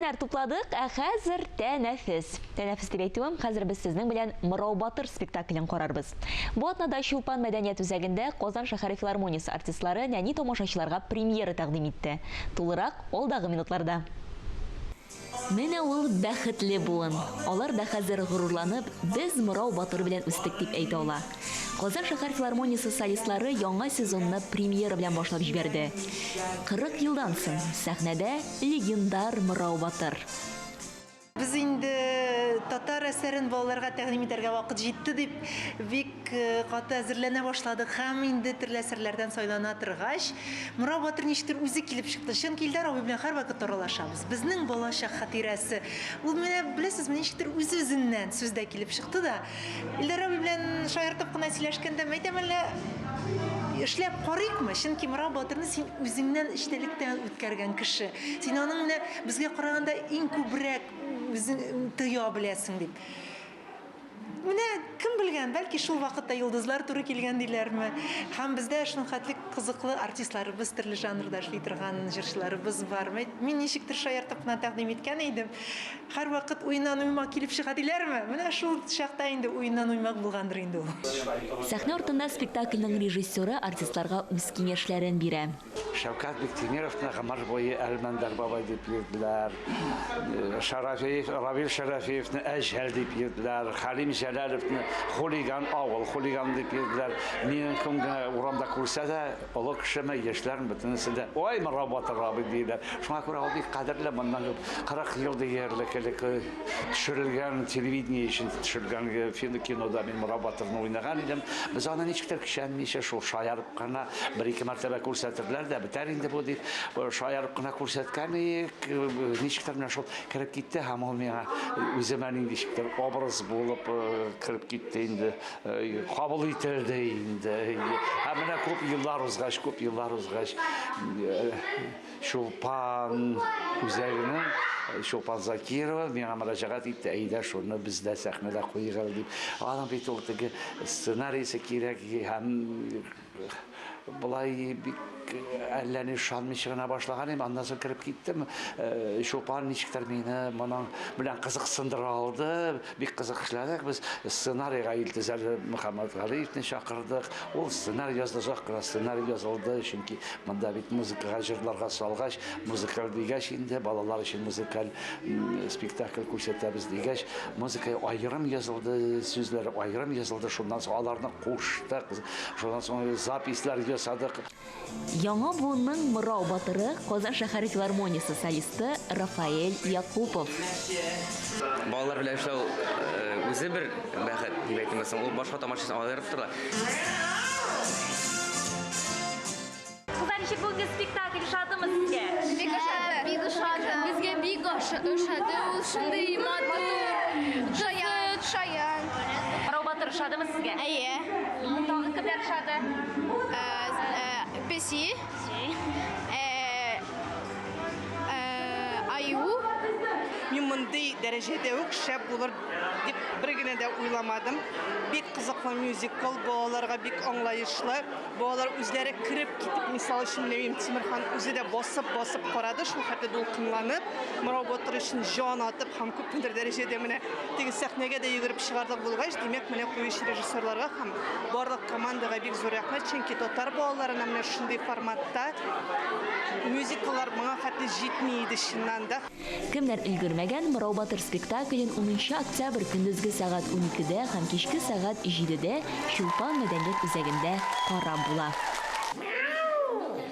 Нәр тупладык, ә хәзер тәнәфес. Тәнәфес дип әйтүем, хәзер без сезнең белән Мырау Батыр спектаклен карарбыз. Бу атнада Чулпан мәдәният үзәгендә Казан шәһәре филармониясе артистлары нәни тамашачыларга премьера тәкъдим итте. Тулырак алдагы минутларда. Менә ул бәхетле буын. Алар да хәзер горурланып, без Мырау Батыр белән үстек дип әйтә ала. Казан шәһәр филармониясе солистлары яңа сезонны премьера белән башлап җибәрде. 40 елдан соң сәхнәдә легендар Мырау Батыр. Без инде татар әсәрен балаларга тәкъдим итәргә вакыт җитте дип бик каты әзерләнә башладык һәм инде төрле әсәрләрдән сайлана торгач, Мырау Батыр ничектер үзе килеп чыкты. Чөнки Илдар абый белән һәрвакыт аралашабыз. Безнең балачак хатирәсе. Ул менә, беләсезме, ничектер үз-үзеннән сүз дә килеп чыкты да. Илдар абый белән шаяртып кына сөйләшкәндә, мәйтәм әллә эшләп карыйкмы? Чөнки Мырау Батырны син үзеңнән эчтәлектән үткәргән кеше. Син аның менә безгә караганда иң күбрәк үзең тоя беләсең дип. Менә кем белгән, бәлки шул вакытта йолдызлар туры килгән диләрме? Һәм бездә шуның хәтле кызыклы артистларыбыз, төрле жанрда эшли торган җырчыларыбыз бар. Мин ничектер шаяртып кына тәкъдим иткән идем. Һәрвакыт уеннан уймак килеп чыга диләрме? Менә шул чакта инде уеннан уймак булгандыр инде ул. Сәхнә артында спектакльнең режиссеры артистларга үз киңәшләрен бирә. Шәүкәт Биктимировны гомер буе Әлмәндәр бабай дип йөрделәр. Шәрәфиев, Равил Шәрәфиевны Әҗәл дип йөрделәр. Хәлим Җәләловны хулиган, авыл хулиганы дип йөрделәр. Минем кем генә урамда күрсә дә, Олы кешеме, яшьләрме, бөтенесе дә, Ой, Мырау Батыр абый, диләр. Шуңа күрә ул бик кадерле. Моннан 40 ел диярлек элек төшерелгән, телевидение өчен төшерелгән кинода мин Мырау Батырны уйнаган идем. Без аны ничектер көчәнмичә, шул шаярып кына бер-ике мәртәбә күрсәтерләр дә, бетәр инде бу дип, шаярып кына күрсәткән идек. Ничектер менә шул кереп китте һәм ул миңа үземә ничектер образ булып кереп китте инде. Кабул ителде инде. Һәм менә күп еллар узгач, күп еллар узгач, Чулпан үзәгенең Чулпан Закирова миңа мөрәҗәгать итте, әйдә шуны бездә сәхнәдә куйыйк әле дип. Аның бит ул теге сценарийсы кирәк һәм Болай бик әллә ни ышанмыйча гына башлаган идем, аннан соң кереп киттем. Чулпан ничектер мине моның белән кызыксындыра алды. Бик кызык эшләдек без. Сценарийга Илтизәр Мөхәммәтгалиевне чакырдык. Ул сценарий язды, озак кына сценарий язылды, чөнки монда бит музыкага, җырларга салгач, музыкаль дигәч инде, балалар өчен музыкаль спектакль күрсәтәбез дигәч, музыка аерым язылды, сүзләре аерым язылды. Шуннан соң аларны куштык. Шуннан соң записьләр ясадык. Яңа буынның Мырау батыры, Казан шәһәре филармониясе солисты Рафаэль Якупов. Балалар белән эшләү үзе бер бәхет, дип әйтимме соң. Ул башка тамашачыдан аерып тора. Кызлар, ничек бүгенге спектакль ошадымы сезгә? Бик ошады. Бик ошады. Безгә бик ошады. Ул шундый матур. Шаян. Шаян. Мырау батыр ошадымы сезгә? Әйе. Тагын кемнәр ошады? Песи. Аю. Мин мондый дәрәҗәдә үк шәп булыр дип бер генә дә уйламадым. Бик кызыклы мюзикл, балаларга бик аңлаешлы. Балалар үзләре кереп китеп, мисал өчен, менә минем Тимерхан үзе дә басып-басып карады, шул хәтле дулкынланып, Мырау батыр өчен җан атып һәм күпмедер дәрәҗәдә менә теге сәхнәгә дә йөгереп чыгарлык булгач, димәк, менә куючы режиссерларга һәм барлык командага бик зур рәхмәт, чөнки татар балаларына менә шундый форматта мюзикллар моңа хәтле җитми иде чыннан да. Кемнәр өлгермәгән, Мырау батыр спектаклен унынчы октябрь көндезге сәгать уникедә һәм кичке сәгать җидедә Чулпан мәдәният үзәгендә карап була.